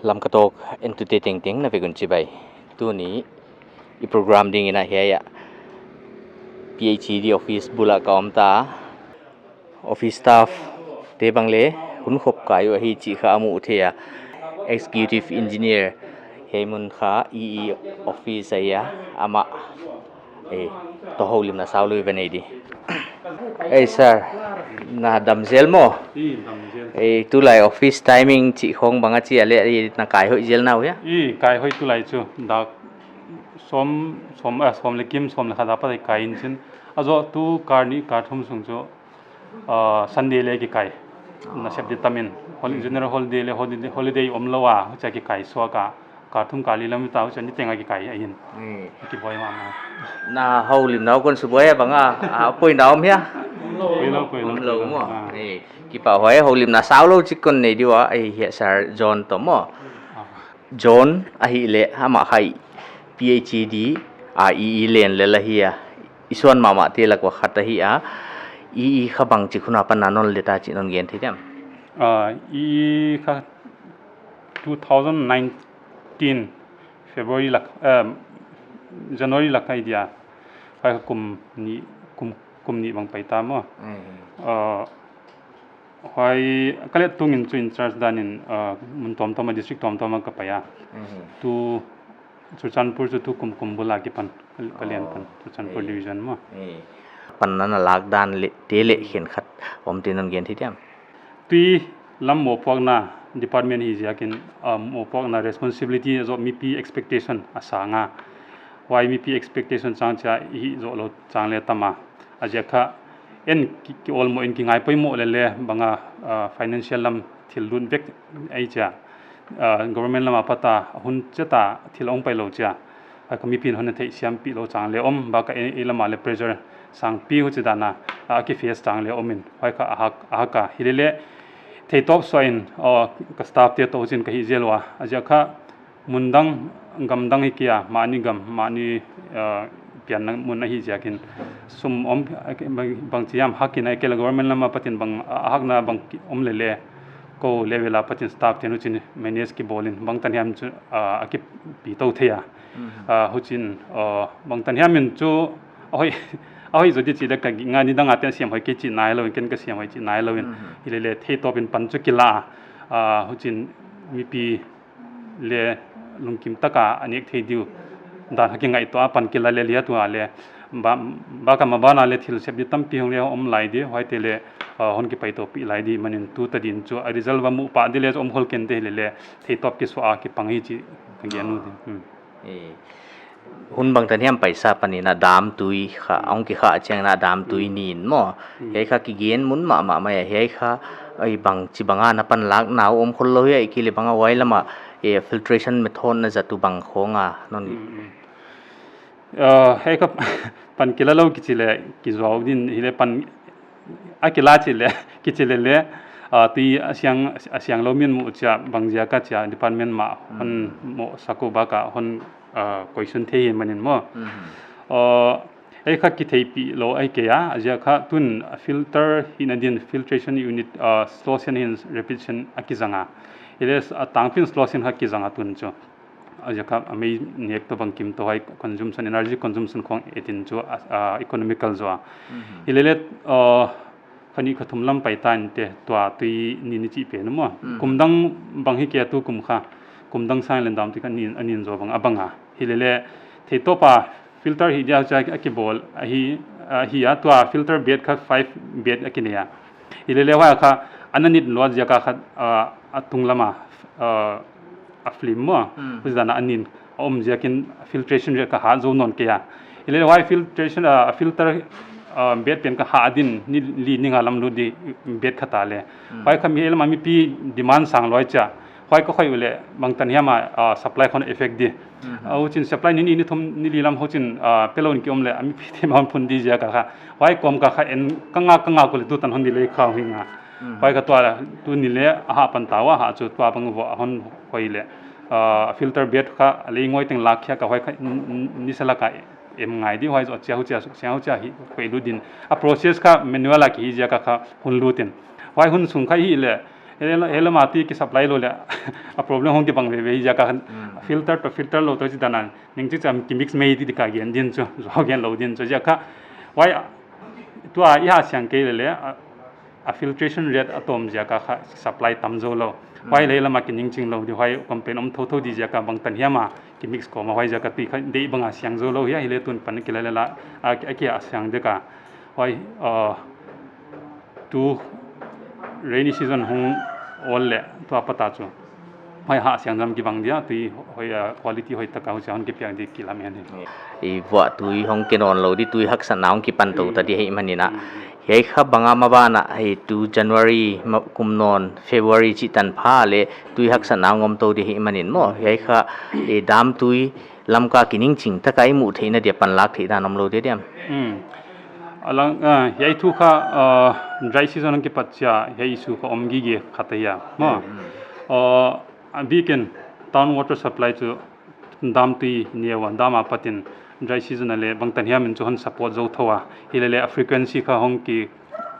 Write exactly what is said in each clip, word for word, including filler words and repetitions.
Lamka Talk entute tengteng na vek un chibai. Tuni i program ding in a hiai a P H E D office bul ah ka om ta. Office staff te bang leng hun khop kai uh ahi chih kha a mu thei a. Executive Engineer hiai mun kha E E office ahi a, amah ei, toh houlimna sau lou i va nei di. Ei sir, na dam zel maw? I dam zel. Ei, tulai office timing chih khong bang a chi a leh, ei, na kai hoih zel na uh hia? I kai hoih tulai chu. Dak sawm, sawm, ah, sawm leh kim, sawm leh khat apat i kai in chin. A zoh tu kar nih kar thum sung chu, ah, Sunday leng kikai. Nasep di tam in. Hol-, general holiday leh holiday, holiday om lou a, huchia kikai suak a. Kar thum kar li lam ta, huchia niteng a kikai ahi in. Mm. Kibuai mahmah. Na houlimna uh kon subuai a bang a, a poimoh na om hia? Poimoh, poimoh, Om lou poimoh. maw? Ah. Eh, kipahhuai, houlimna sau lou chik kon nei di ua, ei, hiai sir John toh maw? Ah. John ahihleh, amah kha P H E D a E E len lel ahi a. I suan mahmah te lak uah khat ahi a. E E kha bangchik hun apan a non le ta chih non gen thei diam? Ah, E E kha two thousand nineteen February lak, um, January lak ahi dia. Huai kha kum nih, kum, kum nih bang pai ta maw. Mm. Ah, huai ka let tung in chu in charge dan in, ah, mun tuamtuam a, district tuamtuam a ka pai a. Mm. Tu Churachandpur chu tu kum kum bul a kipan, ka, ka lian pan, Oh, Churachandpur eh. Division maw. Eh. Panna na lak dan leh, te leh khenkhat om te non gen thei diam? Tui lam mohpuakna department hi ziakin, ah, mohpuakna responsibility a zoh mipi expectation a sang a. Huai mipi expectation chang chia i hih zoh lou chang leng tam a. A ziak kha en ki, ki awlmoh in kingai poimoh leh leng bang a, ah, financial lam thil lut vek ahi chia. Ah, government lam apat a hun chet a thil hong pai lou chia. Huai kha mipi'n hon theihsiam pih lou chang leng om, bang kha ei, ei lam a leng pressure sangpi huchi dan a, ah, ki face chang leng om in. Huai kha a hak, a hak a. Hileleh theitawp suah in, oh, ka staff te toh huchi'n ka hih zel ua. A ziak kha mun dang, gam dang hi kei a, mahni gam, mahni, ah, pianna mun ahi ziakin. Sum om, ah, bang, bangchi hiam hak in ahihkeileh government lam apat in bang, ah, hakna bang ki, om leh leng. Kou level apat in staff te'n huchi'n manage kibawl in bangtan hiam chu, ah, a kipi tou thei a. Mhm. Ah, huchi'n, ah, bangtan hiam in chu a hoih, a hoih zaw di chih leh ka ngai, nidang a pen siam hoih kei chih nai lou, ken ka siam hoih chih nai lou in. Mhm. Hileleh theitawp in pan chu kila a. Ah, huchi'n mipi leng lungkim tak a a nek thei diu dan kha kingaihtuah a pan kila leh liat ua leh. Bang, bang kha maban a leng thil sep di tampi hong leng om lai di, huaite leng, ah, hon kipaitoupih lai di, manin tu ta din chu a result va muh pah di leng chu om khol ken te hileleh, theitawp kisuah a kipang hi chih ka gen ut. Hmm. Eh, hun bangtan hiam paisa pan in a dam tui kha, hong kikhah chiang in a dam tui Hmm. nin maw. Hmm. Hiai kha kigen mun mahmah mai a, hiai kha, ei, bangchi bang a na panlakna uh om khol lou hia, ahihkeileh bang a huai lam a, eh, filtration method na zat uh bang khong a, non. Hmm, hmm. Ah, hiai kha pan kila lou kichi leh, kizuau din hileh pan a kila chih leh, kichi leh leng, ah, tui a siang, a siang lou min muh chia bang ziak a chia department mah hon Hmm. mohsak uh bang kha hon, ah, koihsun thei hi manin maw. Mhm. Ah, hiai kha kitheihpih lou ahi kei a, a ziak kha tun filter hihna din filtration unit, ah, slow sen hin rapid sen a kizang a. Hileh a tangpi in slow sen kha kizang a tun chu. A ziak kha a mei nek toh bangkim toh huai consumption, energy consumption khong et in chu a, a economical zaw a. Mhm. Hileleh, uh, kha nih kha thum lam pai ta in te tua tui nin i chih pen maw. Mhm. Kum dang bang hi kei a tu kum kha, kum dang sang leh dam tui kha nin, a nin zaw bang a bang a. Hileleh theitawp a filter hi dia chia a kibawl ahi, ahi a, tua filter bed kha five bed a kinei a. Hileleh huai kha ana nit luat ziak a kha, ah, a tunglam a, ah, a film maw. Hmm. Huchi dan a nin a om ziakin filtration rate kha hat zou nawn kei a. Hileleh huai filtration, ah, filter, ah, bed pen kha hat din ni li ni nga lam lut di bed khat a leh. Hmm. Huai kha mi ei lam a mipi demand sang lou chia. Huai ka khoih uleh bangtan hiam a, ah, supply khong effect di. Mhm. Ah, huchi'n supply ni nih ni thum ni li lam huchi'n, ah, pe lou in ki om leh, a mipite mah phun di ziak a kha. Huai kawm kha kha en ka ngak ka ngak uleh tutan hon delay kha uh hi nga. Mhm. Huai kha tua tuni leh a hah pan ta ua, hah chu tua bang vo a hon hoih leh. Ah, filter bed kha lei ngoi teng lak khia kha huai kha n-, n-, nisa lak a em ngai di huai zoh chia huchia suk chia huchia hi hoih lut din. A process kha manual a kihi ziak a kha hun lut in. Huai hun sung kha hileh Hiai lam, hiai lam a tui ki supply lou leh a problem hong kibang veve ziak a kha. Filter toh filter lou toh chi dan a, ning chi cham ki mix mai di ka gen din chu, zo gen lou din chu ziak a kha. Huai tua i hahsiang kei leh leh a, a filtration rate a tawm ziak a kha supply tam zou lou. Huai leh hiai lam a ki ning ching lou di, huai complain om thouthou di ziak a bangtan hiam a ki mix kawm a, huai ziak a tui kha deih bang a siang zou lou hia, hileh tun pan ki la leh la a, a ki hahsiang dek a. Huai, uh, tu rainy season hong ol leh tua pat a chu huai hahsiang zam kibang dia, tui hoih, uh, quality hoih tak a huchia hon kipiak di ki lam hian hi. I vuah tui hong ke nawn lou di, tui haksatna hong kipan tou ta di hih manin a. Hiai kha bang a maban a, hiai tu January ma-, kum nawn February chih tan pha leh tui haksatna hong om tou di hih manin maw. Hiai kha, i dam tui lam ka ki ning ching tak a i muh theihna dia panlak theih dan om lou di diam. Hmm. A lang, ah, hiai thu kha, ah, dry season hong kipat chia, hiai issue kha om gige kha ta hia. Maw. Hmm. Ah, a bikin town water supply chu dam tui neu a, dam a patin dry season a leh bangtan hiam in chu hon support zou thou a. Hileh leh a frequency kha hong ki,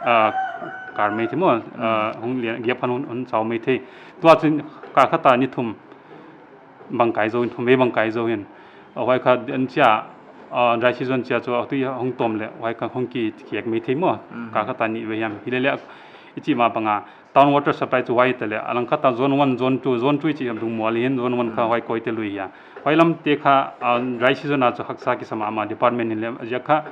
ah, kar mai thei maw, ah, hong lian, gap kha hon, hon chau mai thei. Tua chu kal khat a ni thum bang kai zou, thum vei bang kai zou hi'n. Ah, huai kha en chia, ah, dry season chia chu a tui hong tawm leh huai kha hong ki khiak mai thei maw. Kal khat a nih vei hiam. Hileh leh i chih ma bang a town water supply chu huai ta leh, a lang khat a zone one, zone two, zone two i chih Bungmual hi'n, zone one kha huai Koite lui hia. Huai lam te kha, ah, dry season a chu haksa kisa mahmah department in leh ziak kha,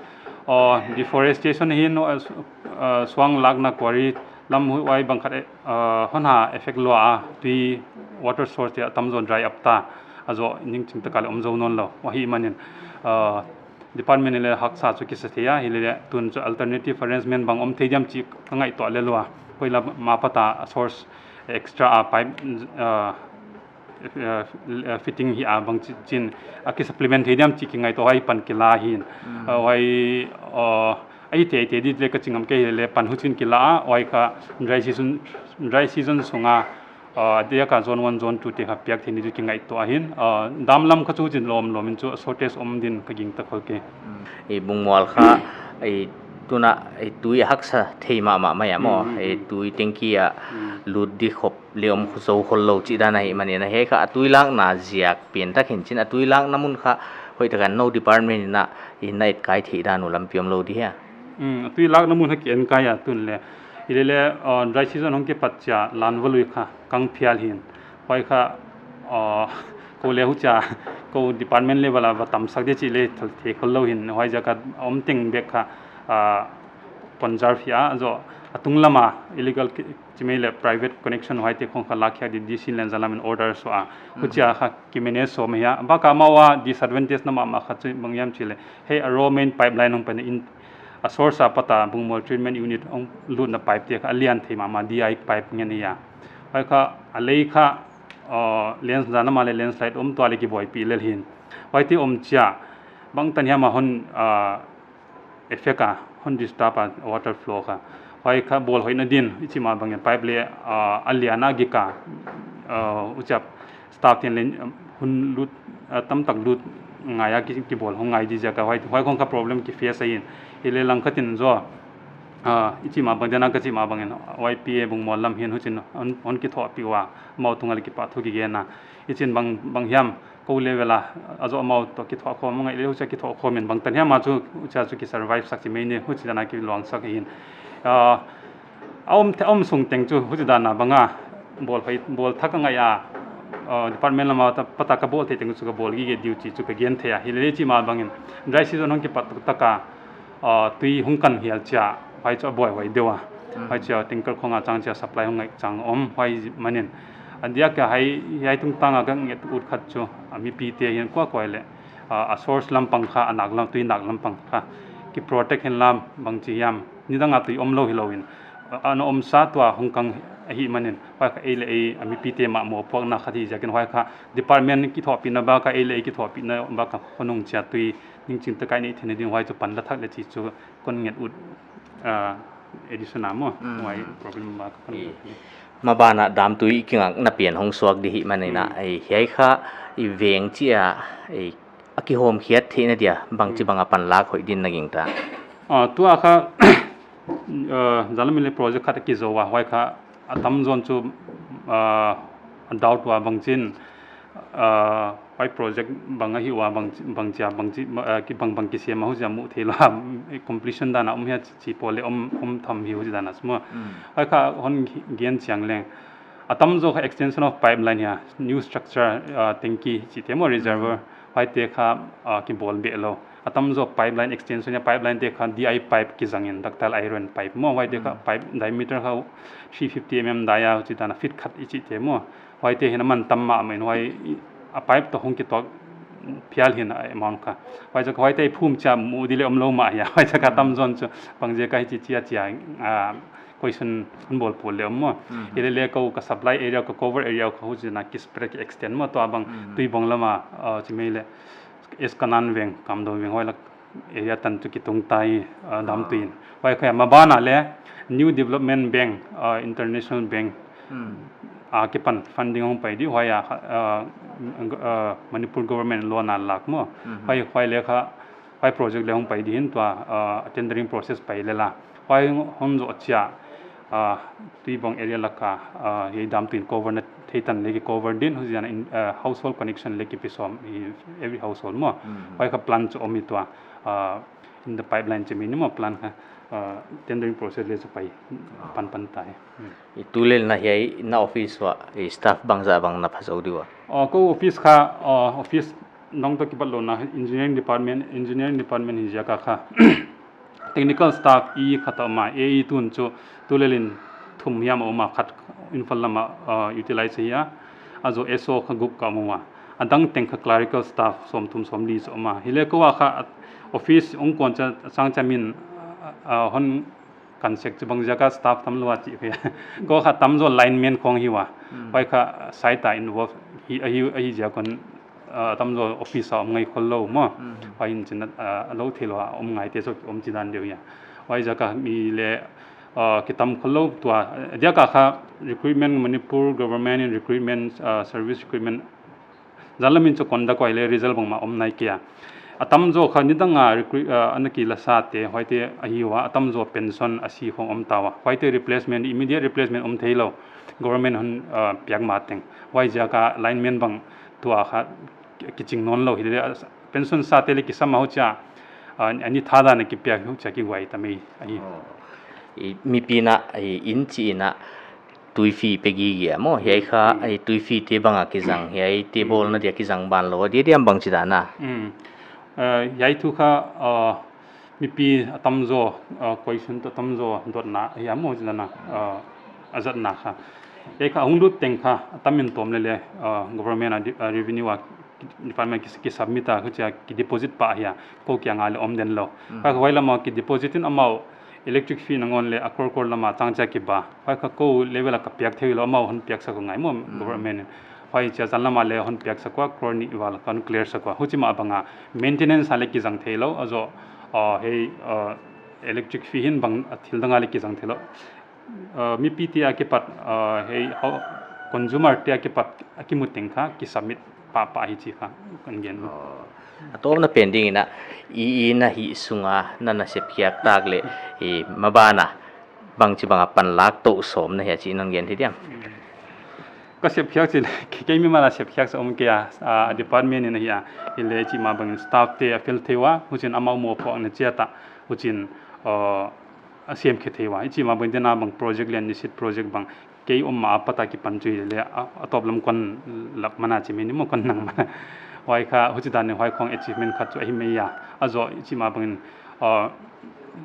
ah, deforestation hi'n, ah, su-, ah, suang lakna quarry lam huai bang khat, eh, ah, hon ha effect lua a, tui water source te a tam zaw dry up ta, a zaw ning ching tak a leh om zou nawn lou, huai hih manin, ah, department in leh haksa chu kisa thei a, hileh leh tun chu alternative arrangement bang om thei diam chih ka ngaihtuah leh lua. Koilam a pat a source extra a pipe, uh, uh, uh, fitting hi a bang chi-, chin a ki supplement thei diam chih ki ngaihtuah huai pan ki la hi'n. Uh, huai, uh, a hi thei thei di leh ka chi ngam kei hileh pan huchi'n ki la a, huai kha dry season, dry season sung a, ah, dia kha zone one, zone two te kha piak theih ni chu ki ngaihtuah hi'n. Ah, dam lam kha chu chin lawmlawm in chu shortage om din ka gingta khol kei. I Bungmual kha, i tuna, i tui haksa thei mahmah mai a maw. I tui tengki a lut di khop leh om zou khol lou chih dan a hih manin a, hiai kha a tui lakna ziak pian tak hi'n chin a tui lakna mun kha hoih tak a nou department in a, i na et kai theih dan uh lampi om lou di hia. Hmm, a tui lakna mun kha ki en kai a tun leh. Hileh leh, uh, dry season hong kipat chia Lanva lui kha kang phial hi'n. Huai kha, uh, kou leh huchia, kou department level a va tamsak di chih leh thal thei khol lou hi'n. Huai ziak a om teng bek kha, uh, conserve hi a, zaw a tung lam a illegal ki-, chimei leh private connection huai te khong kha lakkhiak di, di sin len zalam in order suah a. Huchia kha ki manage sawm hia. Bak a amau a disadvantage na mahmah kha chu bang hiam chih leh, hiai a raw main pipeline hong pen in a source a pat a Bungmual treatment unit hong lutna pipe te kha a lian thei mahmah D I pipe ngen hia. Huai kha a lei kha, uh, lands-, zan a mah leh landslide om tua leh ki buaipih lel hi'n. Huai te om chia bangtan hiam a hon, uh, effect a, hon disturb a water flow kha. Huai kha bawl hoihna din, i chih ma bang in pipe leh, ah, a lian a gik a, ah, huchia staff te'n leng, um, hun lut, ah, tamtak lut ngai a ki, ki bawl hong ngai di ziak a huai, huai khong kha problem ki face ahi'n. Hileh lang khat in zaw, ah, i chih ma bang, dia na ka chih ma bang in, Y P A Bungmual lam hi'n huchi'n hon, hon kithohpih ua, amau tung a leh kipahthu ki gen a. I chin bang, bang hiam, kou level a, a zaw amau toh kithoh khawm, ngai leh huchia kithoh khawm in bangtan hiam a chu, huchia chu ki survive sak chimei ni, huchi dan a ki luang sak hi'n. Ah, a om, a om sung teng chu, huchi dan a bang a, bawl phai, bawl thak a ngai a, ah, department lam a ta, pat a ka bawl theih teng chu ka bawl gige di uh chih chu ka gen thei a. Hileh i chih ma bang in, dry season hong kipat tak a, ah, tui hong kan hial chia, huai chu a buaihuai deuh a. Huai chia tanker khong a chang chia supply hong ngai chang om, huai manin. A diak a hiai, hiai tungtang a ka nget ut khat chu, a mipi te hi'n kuakuai leh, ah, a source lam pang kha, a nak lam, tui nak lam pang kha ki protect hi'n lam bang chi hiam. Nidang a tui om lou hilou in, ah, ana om sa tua hong kang ahih manin. Huai kha ei leh ei, a mipi te mah mohpuakna khat hi ziak in huai kha department kithohpihna bak a, ei leh ei kithohpihna bak a khonung chia tui ning ching tak a i neih theihna ding huai chu pan la thak leh chih chu kon nget ut, ah, addition a maw. Huai problem bak a kon nget ut. Maban a dam tui kingakna pen hong suak di hih manin a, ei hiai kha i veng chia, ei a kihawmkhiat theihna dia, bangchi bang a panlak hoih din na gingta. Ah, tua kha, ah, zan lam in leh project khat a kizou a, huai kha A tamzaw chu, ah, a doubt ua bangchin, ah, huai project bang ahi ua bang, bangchia, bangchi, ah, ki bang bang kisem a huchia mu thei lou a, completion dan a om hia chi, chi pau leh om, om tham hi huchi dan a sum. Mm. Huai kha hon gen chiang leng. A tamzaw kha extension of pipeline hia, new structure, ah, tanki chihte maw, reservoir, Mm. huaite kha, ah, kibawl beh lou. A tamzaw pipeline extension hia, pipeline te kha D I pipe kizang in, ductile iron pipe maw, huaite kha Mm. pipe diameter kha three fifty mm dia, huchi dan a feet khat i chihte maw. Huaite hi'n a man tam mahmah in huai i, a pipe toh hong kituak phial hi'n a amount kha. Huai ziak huaite phum chia mu di leh om lou mah hia. Huai ziak a Mm. tamzaw chu bangziak a hichi chia chia, ah, question hon bawl pul leh om maw. Mm. Hilele kou ka supply area, ka cover area kha huchi dan a ki spread ki extend maw, tua bang Mm. Tuibong lam a, ah, chi mai leh East Kanan veng, Kamdong veng huai lak area tan chu kitung ta hi, ah, dam Ah. tui in. Huai kha maban a leh New Development Bank, ah, International Bank, Hmm. ah, akipan funding hong pai di, huai a, ah, ah, Manipur government loan a lak maw. Mhm. Huai, huai leh kha, huai project leh hong pai di hi'n tua, ah, tendering process pai leh la. Huai hon zoh chia, ah, Tuibong area lak a, ah, hiai dam tui in cover na thei tan leh ki cover din, huchi dan a in, ah, household connection leh kipe sawm hi, every household maw. Mhm. Huai kha plan chu om hi tua, ah, in the pipeline chi mai ni maw, plan kha, ah, tendering process leh chu pai Ah. pan pan ta hi. Hmm. I tulel na hiai na office uah, i staff bangzah bang na pha zou di ua? Ah, kou office kha, ah, office nong toh kibatlouhna engineering department, engineering department hi ziak a kha. Technical staff i khat a om a, A E tun chu tulel in thum hiam a om a, khat Imphal lam a, ah, utilize hi a. A zoh S O kha guk ka om ua. A dang teng kha clerical staff sawmthum sawmli chu om a. Hileh kou a kha office ong kuan chia chang chia min, ah, ah, hon kan sek chu bangziak a staff tam lou a chih kha. Kou kha tamzaw lineman khong hi ua. Hmm. Huai kha site a involve hi, ahi, ahi ziak un, ah, tamzaw office a om ngai khol lou maw. Hmm. Huai in chin, ah, a lou thei lou a om ngaite chu om chi dan deuh hia. Huai ziak a mi leh, ah, kitam khol lou tua. Ziak a kha recruitment, Manipur government in recruitment, ah, service recruitment zan lam in chu conduct ua hileh result bangmah om nai kei a. A tamzaw kha nidang a recruit, ah, ana kila sate, huaite ahi ua, a tamzaw pension a si khong om ta ua. Huaite replacement, immediate replacement om thei lou. Government hon, ah, piak ma teng. Huai ziak a lineman bang tua kha kiching nawn lou hileh, ah, pension sate leh kisam a huchia, ah, a ni thak dan a kipiak huchia kiguai ta mai ahi. Oh. I, mipi'n a, i, in chi in a, tuifi pe gige a maw, hiai kha, Hmm. i, tuifi te bang a kizang, hiai te Hmm. bawlna dia kizang ban lou, dia diam bangchi dan a. Hmm. Ah, hiai thu kha, ah, mipi a tamzaw, ah, question toh tamzaw dotna, hiai maw chi dan a, ah, a zatna kha. Hiai kha hong lut teng kha, a tam in tawm lele, ah, government a di-, ah, revenue a department ki, ki submit a, huchia ki deposit pah hia, kou kiang a leh om den lou. Hmm. Kha huai lam a ki deposit in amau electric fee nangawn leh a crore crore lam a chang chia kiba. Huai kha kou level a ka piak thei lou, amau hon piak sak ngai maw Mm. government in. Huai chia zan lam a leh hon piak sak ua crore nih val ka hon clear sak ua. Huchi mah bang a maintenance a leh kizang thei lou, a zoh, ah, hiai, ah, electric fee hi'n bang a thil dang a leh kizang thei lou. Ah, mipi te a kipat, ah, hiai hou, consumer te a kipat a kimu teng kha ki submit pahpah hi chih kha kon gen. Oh. A tawpna pen ding in a, i, i na hih sung a, na na sep khiak tak leh, i maban a, bangchi bang a panlak toh sawm na hia chih non gen thei diam. Ka sep khiak chih leh, ke, kei mimal a sep khiak sa om kei a, ah, department in ahi a, hileh chih mah bang in staff te a fel thei ua, huchi'n amau mohpuakna chiat a, huchi'n, ah, a sem khe thei ua. I chih mah bang in a bang project leh nisit project bang kei om ma a pat a kipan chu hileh a, a tawp lam kon lak man a chi mai ni maw kon nang man a. Huai kha, huchi dan in huai khong achievement khat chu ahi mai a. A zoh i chih mah bang in, ah,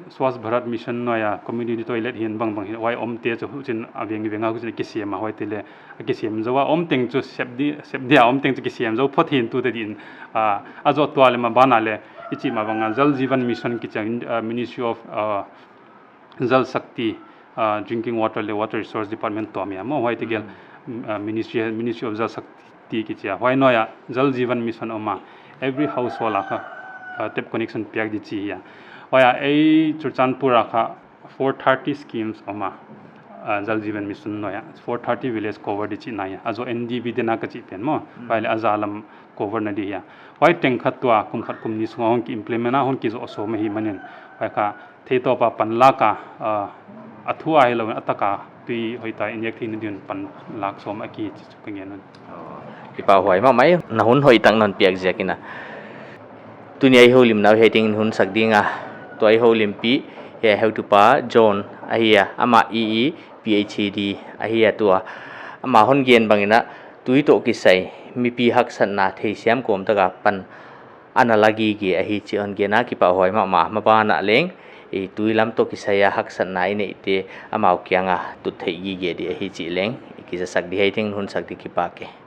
Swachh Bharat Mission nuai a community toilet hi'n bang bang hi'n huai omte chu huchi'n a veng veng a huchi'n kisem a huaite leh a kisem zou a om teng chu sep di, sep dia om teng chu kisem zou phot hi'n tute din, ah, a zoh tua leh maban a leh i chih mah bang a Jal Jeevan Mission kichi a, ah, Ministry of, ah, Jal Shakti, ah, Drinking Water leh Water Resource Department tuam hia maw, huaite gel, Mm. mm, ah, Ministry, Ministry of Jal Shakti kichi a. Huai nuai a Jal Jeevan Mission om a, every household a kha, ah, tap connection piak di chi hia. Huai a ei Churachandpur a kha four thirty schemes om a, ah, Jal Jeevan Mission nuai a, four thirty village cover di chihna hia. A zoh N D B te na ka chih pen maw, Mm. huai leh a za lam cover na di hia. Huai teng kha tua kum khat kum nih sung a hon ki implement a, hon kizoh sawm ahihman in. Huai kha theitawp a panlak a, ah, a thu a hilou in a tak a Tui hoihtak i nek theihna ding un pan lak sawm a kichi chu ka ngen un. Kipahhuai mahmah, na hun hoihtak non piak ziakin a. Tuni a i houlimna uh hiai tengin hun sak ding a. Tua i houlimpi, hiai heutupa John ahi a, amah E E, P H D ahi a tua. Amah hon gen bangin a, tui toh kisai, mipi haksatna theisiam kawm taka pan ana la gige ahi chih hon gen a, kipahhuai mahmah. Maban ah leng, i tui lam toh kisai a haksatna i neihte amau kianga tut theih gige di ahi chih leng i kizasak di, hiai tengin hun sak di, kipak e.